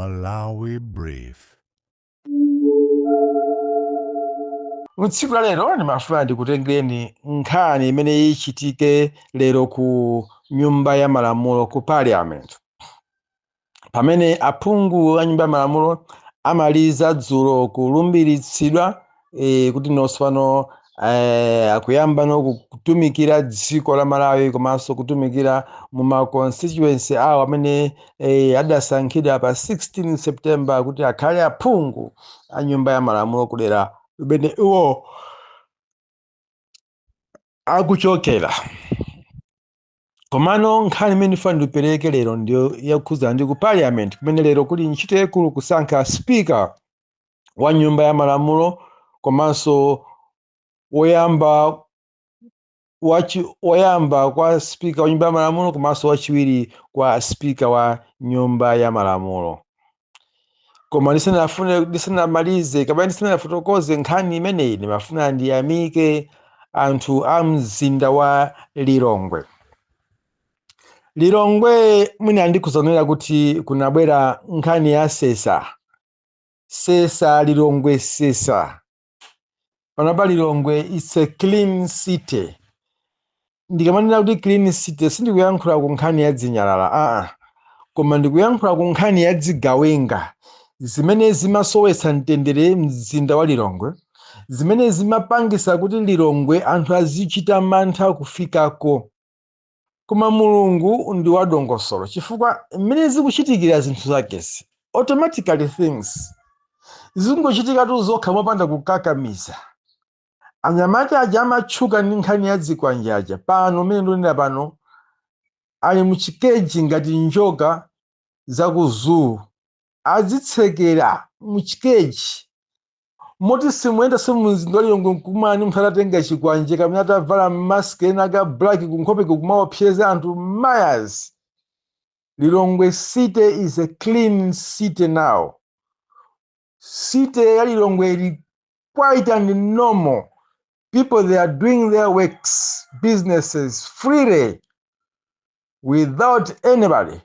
Malawi Brief. Tsiku la lero ndimafuna ndikutengereni nkhani imene ichitike lero ku Nyumba ya Malamulo, ku Parliament, pamene aphungu a Nyumba ya Malamulo amaliza dzulo kulumbiritsidwa kuti nonso pano akuyamba no kutumikira dziko la Malawi komanso kutumikira mu ma constituency awo amene adasankhidwa pa 16 September kuti akhale aphungu a Nyumba ya Malamulo kudera limene iwo akuchokera. Komano nkhani imene ndifuna ndipereke lero ndiyo yakhudzana ndi ku Parliament, kumene lero kuli ntchito yaikulu kusankha Speaker wa Nyumba ya Malamulo komanso woyamba kwa Speaker wa Nyumba ya Malamulo komanso wachiwiri kwa Speaker wa Nyumba ya Malamulo. Koma ndisanamalize kapena ndisanafotokoze nkhani imeneyi, ndimafuna ndiyamike anthu a mzinda wa Lilongwe. Lilongwe mwina ndikuzonera kuti kunabwera nkhani ya sesa sesa, Lilongwe sesa. Panopa Lilongwe it's a clean city. Ndikamanena kuti clean city, sindikuyankhula ku nkhani ya dzinyalala, aa, koma ndikuyankhula ku nkhani ya zigawenga zimene zimasowetsa mtendere mzinda wa Lilongwe, zimene zimapangisa kuti Lilongwe anthu azichita mantha kufikako. Koma Mulungu ndi wadongosolo, chifukwa mmene zikuchitikira zinthu zakezi, automatically things zingochitikatu zokha mopanda kukakamiza. Anyamata aja amatchuka ndi nkhani ya zikwanje aja, pano mmene ndionera pano ali muchikeji ngati njoka za ku zoo, azitsekera muchikeji moti simuyenda mumzinda wa Lilongwe nkumani munthu atatenga chikwanje kapena atavala mask ena aka black kunkhope kumaopseza anthu mayas. Lilongwe city is a clean city now. City ya Lilongwe ili quiet and normal. People, they are doing their works, businesses freely without anybody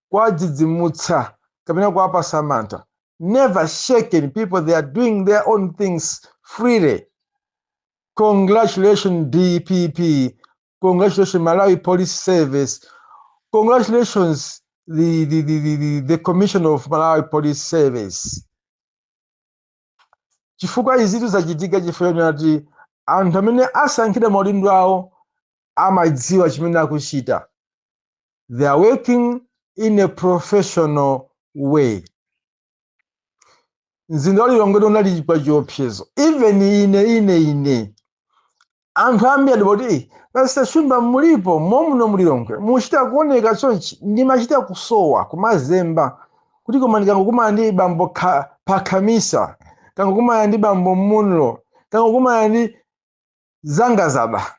kwadzidzimutsa kapena kuwapasa mantha. Never shaken. People, they are doing their own things freely. Congratulations DPP, congratulations Malawi Police Service, congratulations the Commission of Malawi Police Service, chifukwa izitu zachitika chifukwa kuti anthu amene asankhidwa maudindo awo amadziwa chimene akuchita. They are working in a professional way. Mzinda wa Lilongwe unali pa chiopsezo. Even ine anthu ambiri adipoti, "Pastor Shumba, mulipo momuno mulilongwe, muchita kuoneka chonchi?" Ndimachita kusowa kumazemba kuti koma ndikangokumana ndi bambo Pakhamisa, kangokumana ndi bambo Munlo, kangokumana ndi Zangazaba,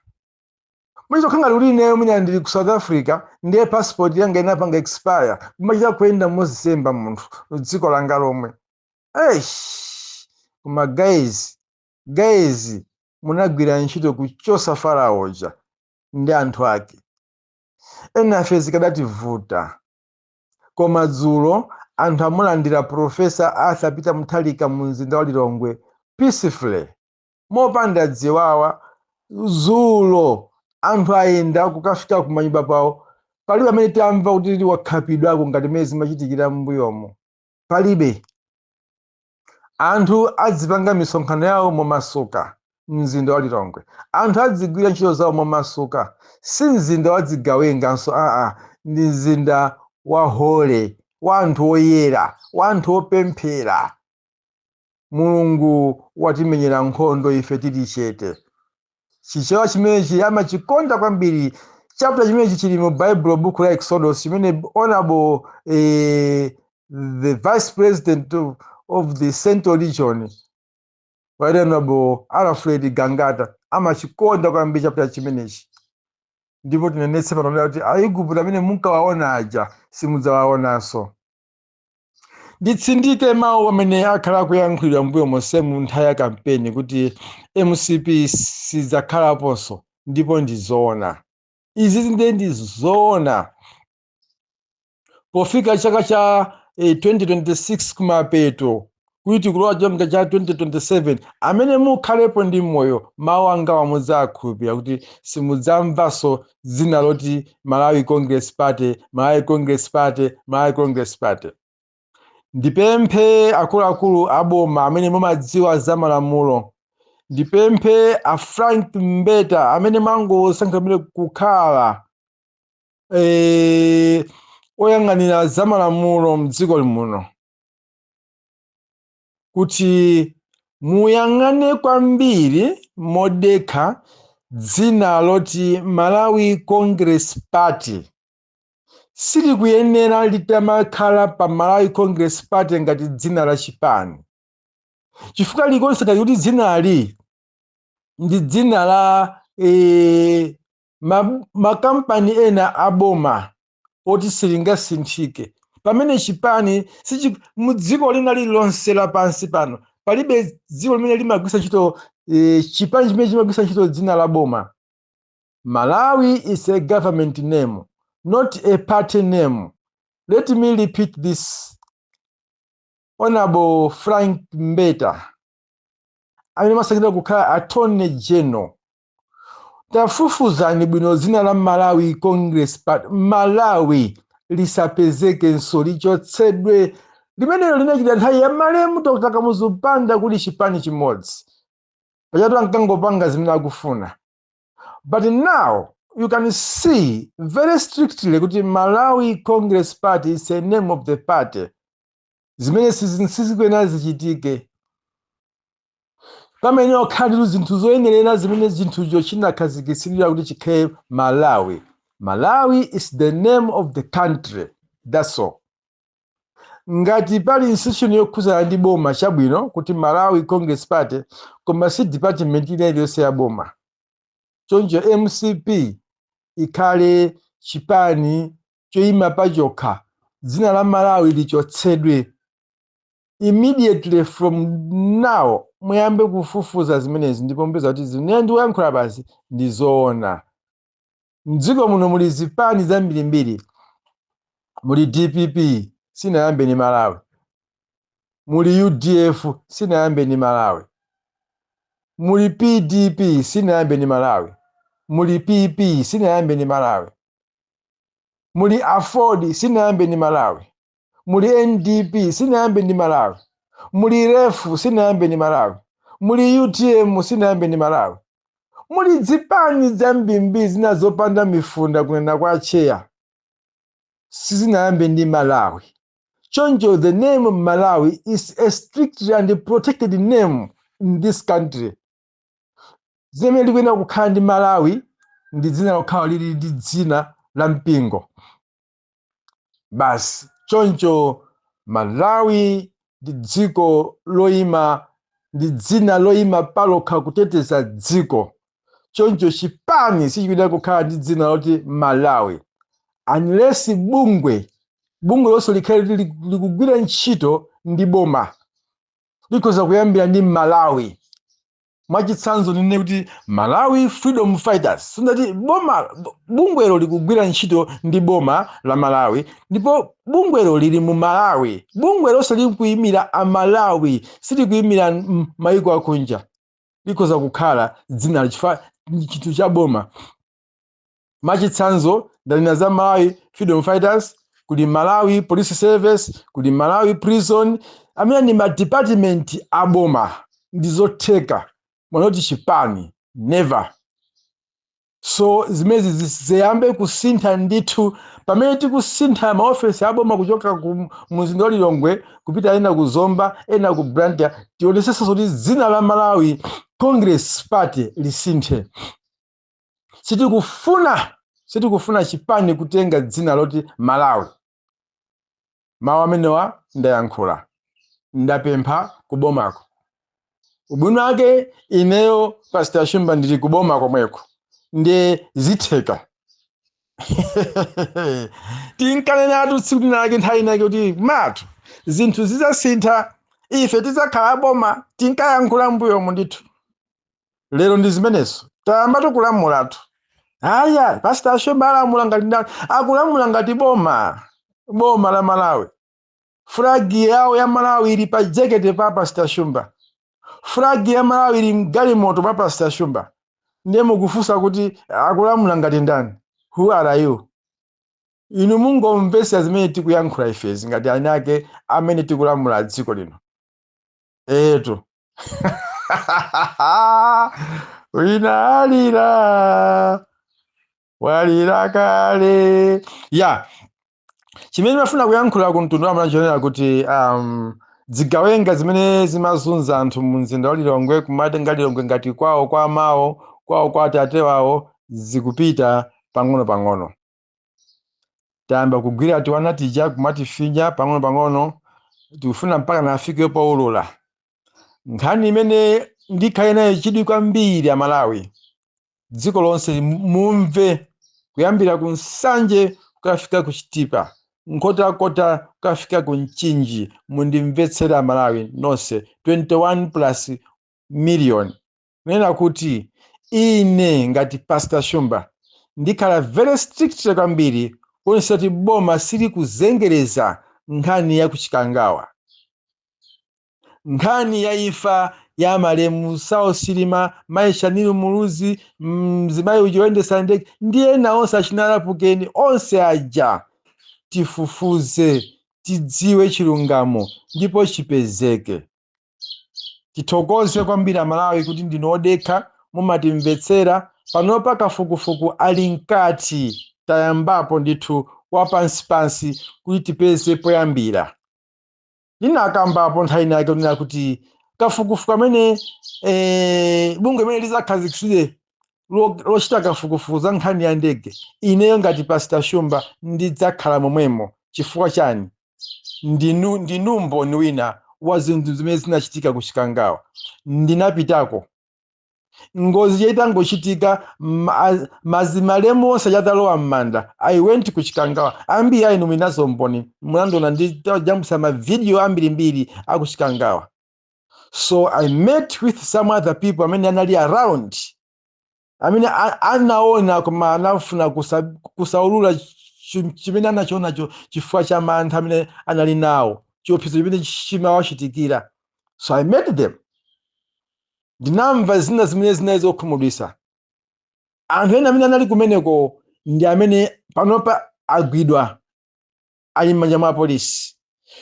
muchita ngati kuti ineyo mwina ndili ku South Africa, ndiye passport yanga inapanga expire. Kumachita kuyenda mozemba munthu dziko langa lomwe. Eish, koma guys, guys, munagwira ntchito kuchosa Faraoja ndi anthu ake. Enafe zikadativuta. Koma dzulo anthu amulandira Professor Arthur Peter Mutharika mu mzinda wa Lilongwe peacefully, mopanda dziwawa. Dzulo anthu ayenda kukafika kumanyumba pawo, palibe amene tamva kuti wakhapidwako ngati mmene zimachitikira m'mbuyomo, palibe. Anthu adzipanga misonkhano yawo momasuka mzinda wa Lilongwe, anthu adzigwira ntchito zawo momasuka. Si mzinda wa zigawenganso, aa, ndi mzinda wa holy, wa anthu oyera, wa anthu opemphera. Mulungu watimenyera nkhondo ife tili chete. Chichewa chimenechi amachikonda kwambiri. Chapter chimenechi chili mu Bible, buku la Exodus, chimene Honorable the Vice President of the Central Region, Honorable Alfred Gangata, amachikonda kwambiri chapter chimenechi. Ndipo tinenetse pano kuti Aigupto amene munkawaona aja simudzawaonanso. Nditsindike mawu amene akhala akuyankhulidwa mbuyo monsemu nthawi ya kampeni kuti MCP sidzakhalaponso, ndipo ndi zoona izi, ndiye ndi zoona. Pofika chaka cha 2026 kumapeto, kuti tikulowa chaka cha 2027, amene mukhalepo ndi moyo, mawu angawa mudzakhulupirira kuti simudzamvanso dzina loti Malawi Congress Party, Malawi Congress Party, Malawi Congress Party. Ndipemphe akuluakulu aboma amene mumadziwa za malamulo, ndipemphe a Frank Mbeta amene mwangosankha amene kukhala oyang'anira za malamulo mdziko muno, kuti muyang'ane kwambiri modekha dzina loti Malawi Congress Party. Silikuyenera litamakhala pa Malawi Congress Party ngati dzina la chipani, chifukwa likonse ngati kuti dzinali ndi dzina la makampani ena aboma oti silingasinthike, pamene chipani mu dziko lina lililonse lapansi pano palibe dziko limene limagwiritsa ntchito chipani chimene chimagwiritsa ntchito dzina la boma. Malawi is a government name, not a party name. Let me repeat this. Honorable Frank Mbeta amene masankhidwa kukhala Attorney General, tafufuzani bwino dzina la Malawi Congress Party. Malawi lisapezekenso, lichotsedwe. Limenelo linachita nthawi ya malemu Dr Kamuzu Banda kuli chipani chimodzi, pachatu ankangopanga zimene akufuna. But now you can see very strictly kuti Malawi Congress Party is a name of the party. Zimene sizikuyenera zichitike pamene okhala ndi zinthu zoyenerera zimene chinthucho chinakhazikitsidwira kuti chikhale Malawi. Malawi is the name of the country, that's all. Ngati pali institution yokhuzana ndi boma, chabwino kuti Malawi Congress Party, koma si department ina iliyonse ya boma. Choncho MCP ikhale chipani choyima pachokha, dzina la Malawi lichotsedwe immediately from now. Muyambe kufufuza zimenezi ndipo mupeza kuti zimene ndikuyankhula basi ndi zoona. Mdziko muno muli zipani zambirimbiri. Muli DPP, sinayambe ni Malawi. Muli UDF, sinayambe ni Malawi. Muli PDP, sinayambe ni Malawi. Muli PP, sinayambe ni Malawi. Muli AFORD, sinayambe ni Malawi. Muli NDP, sinayambe ndi Malawi. Muli REF, sinayambe ni Malawi. Muli UTM, sinayambe ni Malawi. Muli zipani zambirimbiri zina zopanda mifunda, kunena kwa cheya, sizinayambe ndi Malawi. Choncho the name Malawi is a strictly and protected name in this country. Zimene likuyenera kukhala ndi Malawi ndi dzina lokhala lili ndi dzina la mpingo basi. Choncho Malawi ndi dziko loyima, ndi dzina loyima palokha kuteteza dziko. Choncho chipani sichikuyenera kukhala ndi dzina loti Malawi unless bungwe lonse likhale likugwira ntchito ndi boma, likhoza kuyambira ndi Malawi. Mwachitsanzo, nene kuti Malawi Freedom Fighters, sindati boma, bungwelo likugwira ntchito ndi boma la Malawi ndipo bungwelo lili mu Malawi. Bungwe lonse likuyimira Amalawi, silikuyimira mayiko akunja, likhoza kukhala dzina chifukwa ndi chinthu cha boma. Mwachitsanzo, ndanena za Malawi Freedom Fighters, kuli Malawi Police Service, kuli Malawi Prison, amene ndi madepartment aboma, ndi zotheka mwanoti chipani never. So zimezi ziyambe kusintha ndithu pamene tikusintha maofesi aboma kuchoka ku mzinda wa Lilongwe kupita ena ku Zomba, ena ku Blantyre. Tionesenso kuti dzina la Malawi Congress Party lisinthe. Sitikufuna chipani kutenga dzina loti Malawi. Mawu amenewa ndayankhula, ndapempha kubomako. Ubwino wake ineyo Pastor Shumba ndili kuboma komweko, ndiye zitheka. Tinkanenatu tsiku linake, nthawi inake, kuti matu zinthu zidzasintha, ife tidzakhala boma. Tinkayankhula mbuyomu ndithu. Lero ndi zimenezo, tayambatu kulamulatu. Aya, Pastor Shumba alamula ngati ndani? Akulamula ngati boma, boma la Malawi. Flag yawo ya Malawi ili pa jekete pa Pastor Shumba. Flag ya Malawi ili mgalimoto pa Pastor Shumba. Ndiye mukufunsa kuti akulamula ngati ndani? Who are you? Inu mungomvetsa zimene tikuyankhula ifezi ngati ani ake amene tikulamula dziko lino. Etu wina alira, walira kale. Ya, chimene mafuna kuyankhula ku mtundu wa Malawi chonena kuti zigawenga zimene zimazunza anthu mu mzinda wa Lilongwe, kumatenga Lilongwe ngati kwawo kwa amawo, kwawo kwa atate wawo, zikupita pang'ono pang'ono. Tayamba kugwira tiwana tija, kumatifinya pang'ono pang'ono. Tikufuna mpaka nafike poulula nkhani imene ndikhale nayo chidwi kwambiri. Amalawi, dziko lonse mumve, kuyambira ku Nsanje kukafika ku Chitipa, Nkhotakota kukafika ku Mchinji, mundimvetsera Amalawi nonse 21 plus million, kunena kuti ine ngati Pastor Shumba ndikhala very strict kwambiri kuonetsa kuti boma sili kuzengereza nkhani ya kuchikangawa, nkhani ya imfa ya malemu Saulos Chilima, mayi Shanil Muluzi, mzimayi uja woyendetsa ndege ndi ena onse, achinalapukeni onse aja. Tifufuze, tidziwe chilungamo ndipo chipezeke. Tithokoze kwambiri Amalawi kuti ndinu odekha, mumatimvetsera. Panopa kafukufuku ali mkati, tayambapo ndithu wapansipansi kuti tipeze poyambira. Ndinakambapo nthawi inake kunena kuti kafukufuku amene bungwe imene lizakhazikitsidwe lochita kafukufuku za nkhani ya ndege, ineyo ngati Pastor Shumba ndidzakhala momwemo. Chifukwa chani? Ndinu mboni wina wa zinthu zimene zinachitika ku Chikangawa. Ndinapitako ngozi itangochitika, mazimalemu onse atalowa m'manda. I went ku Chikangawa. Ambiri ainu minazo mboni, mulandiona ndijambulisa mavidiyo ambirimbiri aku Chikangawa. So I met with some other people amene anali around, amene anaona koma anafuna kusaulula chimene anachionacho chifukwa cha mantha amene anali nawo, chiopsezo chimene chimawachitikira. So I met them. Ndinamva zina zimene zinali zokhumudwitsa. Anthu ena amene anali kumeneko ndi amene panopa agwidwa, ali m'manja mwa polisi.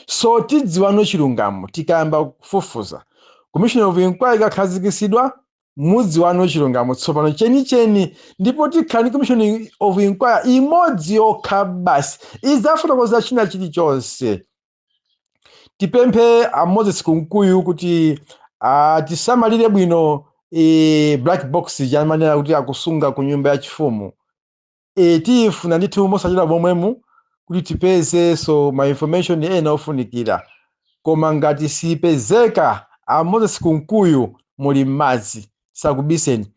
So tidziwano chilungamo tikayamba kufufuza. Commission of inquiry ikakhazikitsidwa, mudziwano chilungamo tsopano chenicheni. Ndipo tikhala ndi commission of inquiry imodzi yokha basi, idzafotokoza china chilichonse. Tipemphe a Moses Kunkuyu kuti atisamalire bwino black box chamanena kuti akusunga ku nyumba yachifumu. Tiyifuna ndithu mosachita momwemu kuti tipezenso ma information ena ofunikira. Koma ngati sipezeka, a Moses Kunkuyu muli m'madzi, sakubiseni.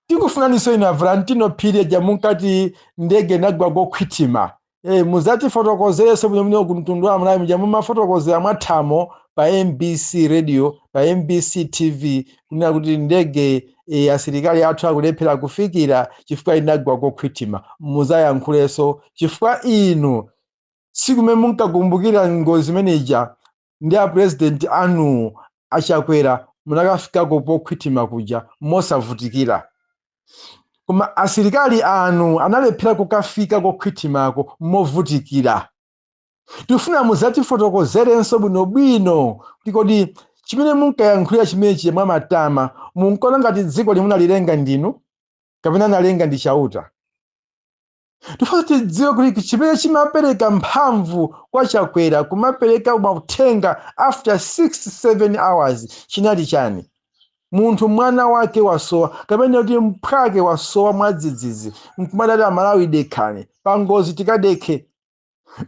Tikufunaninso inu a Valentino Phiri aja munkati ndege inagwa kokhwitima. Muzatifotokozerenso bwinobwino ku mtundu wa Malawi muja mumafotokozera mwathamo pa MBC Radio, pa MBC TV, kunena kuti ndege asilikali athu akulephera kufikira chifukwa inagwa kokhwitima. Muzayankhulenso, chifukwa inu tsiku imene munkakumbukira ngozi imeneja ndi a president anu Achakwera, munakafikako pokhwitima kuja mosavutikira, koma asilikali anu analephera kukafika kokhwitimako movutikira. Tifuna muzatifotokozerenso bwinobwino kuti kodi chimene munkayankhulira chimenechi mwamatama, munkaona ngati dziko limunalilenga ndinu kapena analenga ndi Chauta? Tifuna tidziwe kuti chimene chimapereka mphamvu kwa Chakwera kumapereka mauthenga after 6 7 hours chinali chani? Munthu mwana wake wasowa, kapena kuti mphwake wasowa mwadzidzidzi, nkumadati Amalawi dekhani, pangozi tikadekhe,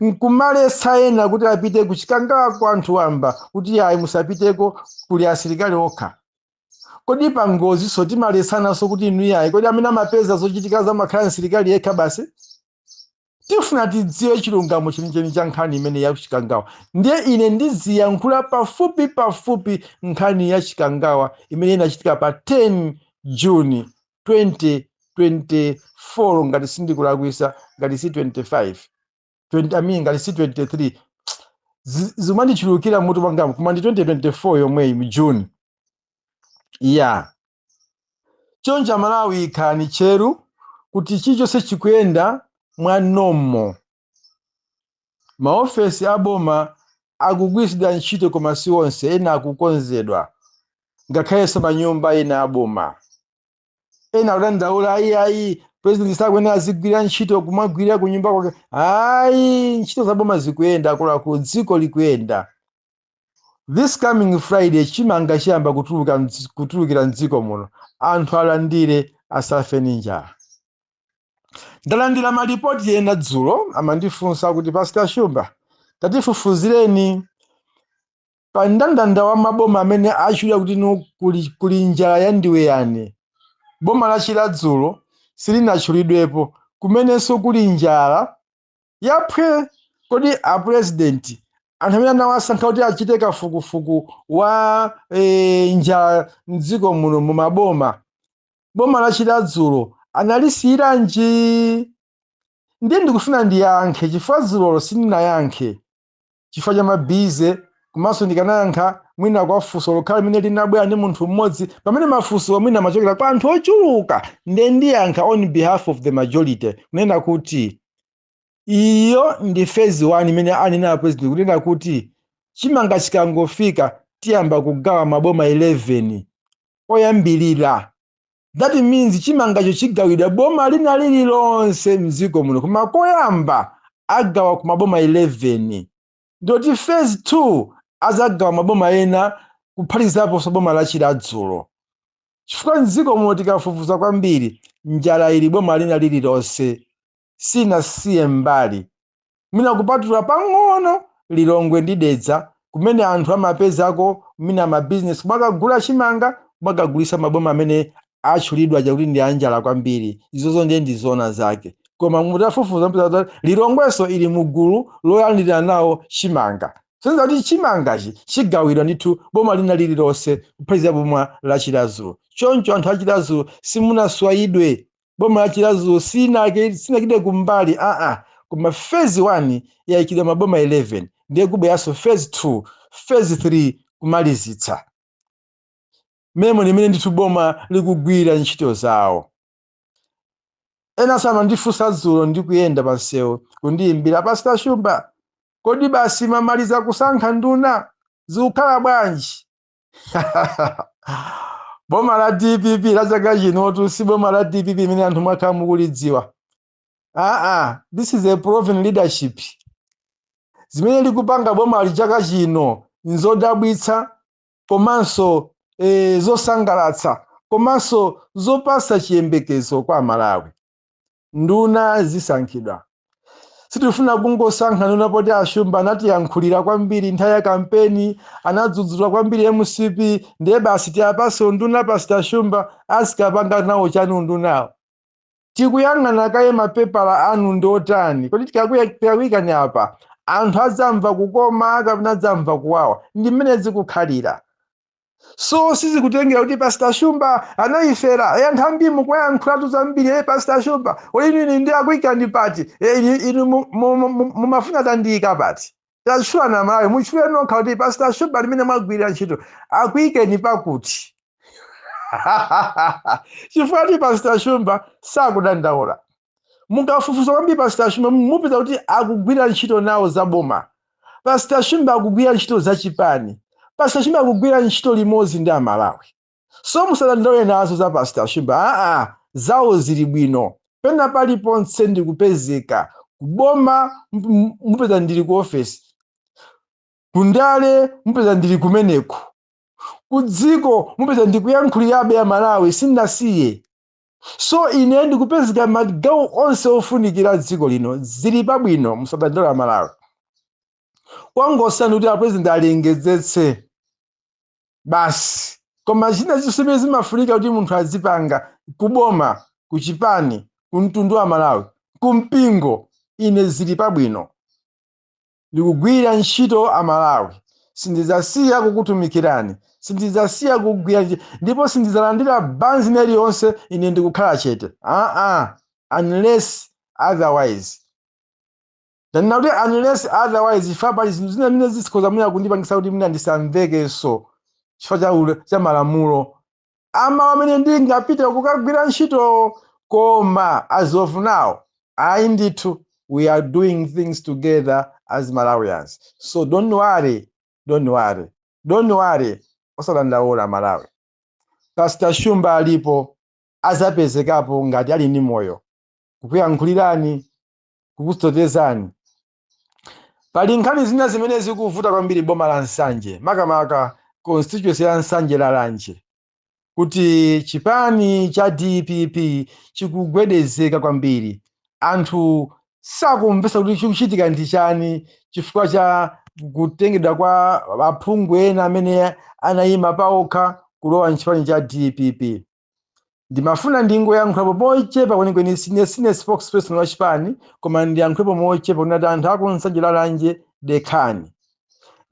nkumaletsa ena kuti apite kuchikangawa kwa anthu wamba kuti ayi, musapiteko, kuli asilikali okha. Kodi pangozinso timaletsananso kuti inu yayi? Kodi amene amapeza zochitika zamakhala msilikali yekha basi? Tifuna tidziwe chilungamo chenicheni cha nkhani imene ya Chikangawa. Ndiye ine ndiziyankhula pafupi pafupi nkhani ya Chikangawa imene inachitika pa 10 June 2024, ngati sindikulakwisa, ngati si 25, 20, I mean, ngati si 23. Zimandichulukira mutu mwangamu, koma ndi 2024 yomweyi mu June ya. Choncho Malawi, ikhalani tcheru kuti chilichonse chikuyenda mwa normal. Maofesi aboma akugwiritsidwa ntchito, koma si onse, ena akukonzedwa, ngakhalenso manyumba ena aboma. Ena akudandaula, "Ayi, ayi, president sakuyenera azigwira ntchito kumagwirira kunyumba kwake." Ayi, ntchito zaboma zikuyenda, akuluakulu, dziko likuyenda. This coming Friday chimanga chiyamba kutuluka kutulukira mdziko muno, anthu alandire, asafe ndi njala. Ndalandira malipoti ena dzulo, amandifunsa kuti, "Pastor Shumba, tatifufuzireni pa mndandanda wa maboma amene achulira kuti no kuli njala ya ndiweyani, boma la Chiradzulo silinatchulidwepo, kumenenso kuli njala yaphwe. Kodi apresident, anthu amene anawasankha kuti achite kafukufuku wa njala mdziko muno mumaboma, boma la Chiradzulo analisiyiranji?" Ndiye ndikufuna ndiyankhe, chifukwa dzulolo sindinayankhe chifukwa cha ma busy, komanso ndikanayankha mwina kwa funso lokhala limene linabwera ndi munthu mmodzi, pamene mafunso mwina amachokera kwa anthu ochuluka. Ndiye ndiyankha on behalf of the majority, kunena kuti iyo ndi phase 1 imene anena president, kunena kuti chimanga chikangofika tiyamba kugawa maboma 11 oyambilira. That means chimangacho chigawidwa boma lina lililonse mdziko muno, koma koyamba agawa ku maboma 11. Ndoti phase 2 azagawa maboma ena, kuphatikizaponso boma la Chiradzulo, chifukwa mdziko muno tikafufuza kwambiri, njala ili boma lina lililonse, sinasiye mbali, mwina kupatula pang'ono Lilongwe ndi Dedza, kumene anthu amapezako mwina mabizinesi kumakagula chimanga, kumakagulisa maboma amene atchulidwa chakuti ndi anjala kwambiri. Izozo ndiye ndi zona zake, koma mutafufuza mupeza kuti Lilongwenso ili mugulu lolandira nawo chimanga. Sonza kuti chimangachi chigawidwa ndithu boma lina lililonse, kuphatikiza boma la Chiradzulo. Choncho anthu a Chiradzulo simunaswayidwe, boma la Chiradzulo sinakide kumbali, aa. Koma phase 1 yayikidwa maboma 11, ndiye kubweranso phase 2, phase 3, kumalizitsa memo limene ndithu boma likugwira ntchito zawo. Ena amandifunsa dzulo ndikuyenda pa msewu, kundiyimbira, "Pastor Shumba, kodi basi mamaliza kusankha nduna, zikukhala bwanji?" Boma la DPP la chaka chinotu si boma la DPP imene anthu mwakhala mukulidziwa. Aa, this is a proven leadership. Zimene likupanga boma li chaka chino nzodabwitsa, komanso zosangalatsa, komanso zopasa chiyembekezo kwa Malawi. Nduna zisankhidwa. Sitifuna kungosankha nduna poti Ashumba anatiyankhulira kwambiri nthawi ya kampeni, anadzudzula kwambiri MCP, ndiye basi tiyapase nduna. Pastor Shumba azikapanga nawo chani undunawo? Tikuyang'ana kaye mapepala anu ndi otani. Kodi tikakuyikani apa, anthu adzamva kukoma kapena adzamva kuwawa? Ndi mmene zikukhalira. So sizikutengera kuti Pastor Shumba anayifera. Anthu ambiri mukuyankhulatu zambiri, "Pastor Shumba, inu ndi akuyikani pati? Inu mumafuna tandiyika pati?" Tatchulana Malawi, mutchule nokha kuti Pastor Shumba limene mwagwirira ntchito akuyikeni pakuti, chifukwa ti Pastor Shumba sakudandaula. Mukafufuza kwambiri Pastor Shumba, mupeza kuti akugwira ntchito nawo zaboma. Pastor Shumba akugwira ntchito zachipani. Pastor Shumba akugwira ntchito limodzi ndi Amalawi. So musadandaule nazo za Pastor Shumba, aa, zawo zili bwino. Pena paliponse ndikupezeka kuboma, mupeza ndili ku ofesi, kundale mupeza ndili kumeneko, ku dziko mupeza ndikuyankhulirabe ya Malawi, sindinasiye. So ine ndikupezeka magawo onse ofunikira dziko lino. Zili pabwino, musadandaule Malawi. Kwangosani kuti apresident alengezetse basi, koma china chimene zimafunika kuti munthu azipanga kuboma, kuchipani, kumtundu wa Malawi, kumpingo, ine zili pabwino. Ndikugwira ntchito Amalawi, sindidzasiya kukutumikirani, sindidzasiya kugwira ntchito, ndipo sindidzalandira banzi lililonse. Ine ndikukhala chete, aa, unless otherwise. Ndanena kuti unless otherwise, chifukwa pali zinthu zina zimene zikhoza mwina kundipangisa kuti mwina ndisamvekenso chifukwa cha malamulo amawo amene ndingapite kukagwira ntchito. Koma as of now, ayi ndithu, we are doing things together as Malawians. So don't worry, don't worry, don't worry. Osadandaula Malawi. Pastor Shumba alipo, azapezekapo ngati ali ndi moyo kukuyankhulirani, kukutetezani. Pali nkhani zina zimene zikuvuta kwambiri boma la Nsanje, makamaka constituency ya Nsanje Lalanje, kuti chipani cha DPP chikugwedezeka kwambiri. Anthu sakumvetsa kuti chikuchitika ndi chani chifukwa cha kutengedwa kwa aphungu ena amene anayima paokha kulowa mchipani cha DPP. Ndimafuna ndingoyankhulapo mochepa kwenikweni. Sine spokesperson wa chipani, koma ndiyankhulepo mochepa kunati anthu aku Nsanje Lalanje, dekhani.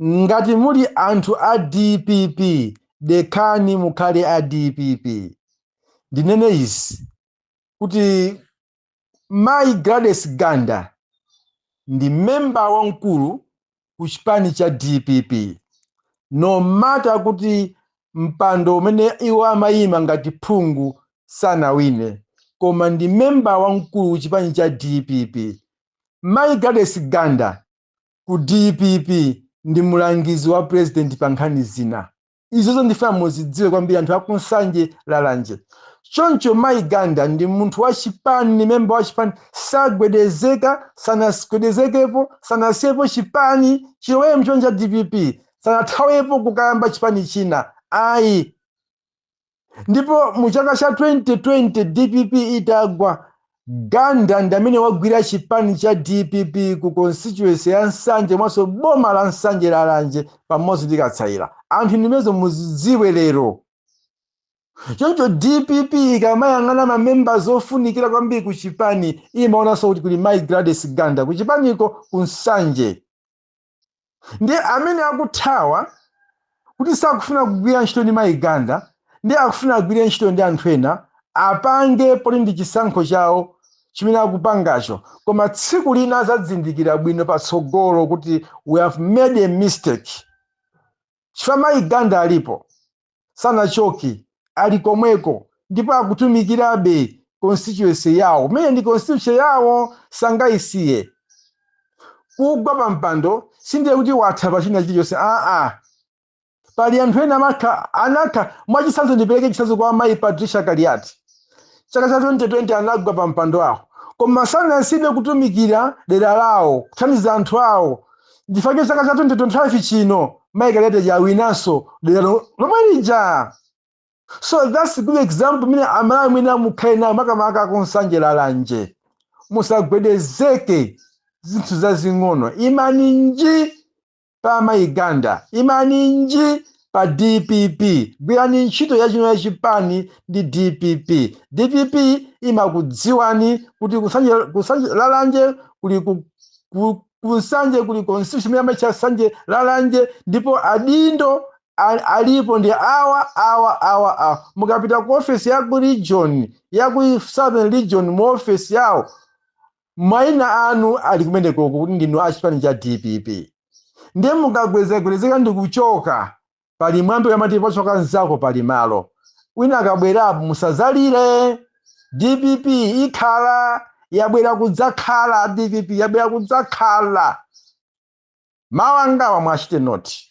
Ngati muli anthu a DPP, dekhani, mukhale a DPP. Ndinene izi kuti Mayi Gladys Ganda ndi memba wamkulu ku chipani cha DPP. No matter kuti mpando umene iwo amayima ngati phungu sanawine, koma ndi memba wamkulu ku chipani cha DPP. Mayi Gladys Ganda ku DPP ndi mulangizi wa president pa nkhani zina. Izozo ndifuna muzidziwe kwambiri anthu akuNsanje Lalanje. Choncho Mayi Ganda ndi munthu wa chipani, ni memba wa chipani, sagwedezeka, sanagwedezekepo, sanasiyepo chipani chilowere mchipani cha DPP, sanathawepo kukayamba chipani china, ayi. Ndipo mu chaka cha 2020 DPP itagwa, Ganda ndi amene wagwira chipani cha DPP ku constituency ya Nsanje mwanso boma la Nsanje Lalanje pamodzi ndi Katsaira. Anthu, ndimezo muzidziwe lero. Choncho DPP ikamayang'ana mamembers ofunikira kwambiri ku chipani, imaonanso kuti kuli Mayi Gladys Ganda ku chipaniko ku Nsanje. Ndi amene akuthawa kuti sakufuna kugwira ntchito ndi Mayi Ganda, ndi akufuna agwire ntchito ndi anthu ena, apange poti ndi chisankho chawo chimene akupangacho. Koma tsiku lina azadzindikira bwino patsogolo kuti we have made a mistake, chifukwa Mayi Ganda alipo, sanachoki, ali komweko ndipo akutumikirabe constituency yawo kumene ndi constituency yawo, sangayisiye. Kugwa pa mpando sindiye kuti watha pa china chilichonse, aa. Pali anthu ena amakha anakha. Mwachitsanzo, ndipereke chitsanzo kwa Mayi Patricia Kaliati. Chaka cha 2020 anagwa pa mpando awo, koma sanasibe kutumikira dera lawo, kuthandiza anthu awo. Ndifake chaka cha 2025 chino Mayi Kaliati awinanso dera lomwe lija. So that's a good example imene Amalawi mwene amukhale nayo, makamaka akuNsanje Lalanje. Musagwedezeke zinthu zazing'ono. Imani nji pa Mayi Ganda, imani nji pa DPP, gwirani ntchito yachino yachipani ndi DPP. DPP imakudziwani kuti kuSanje Lalanje kuli kuNsanje kuli constituency imene amatcha Nsanje Lalanje, ndipo adindo alipo ndi awa, awa, awa, awa. Mukapita ku ofesi ya ku region, ya ku Southern Region, mu ofesi yawo mayina anu ali kumeneko kuti ndinu achipani cha DPP. Ndiye mukagwedezeka ndi kuchoka, pali mwambi amati pochoka nzako pali malo, wina akabwerapo musazalire. DPP ikhala, yabwera kudzakhala. DPP yabwera kudzakhala. Mawu angawa mwachite note.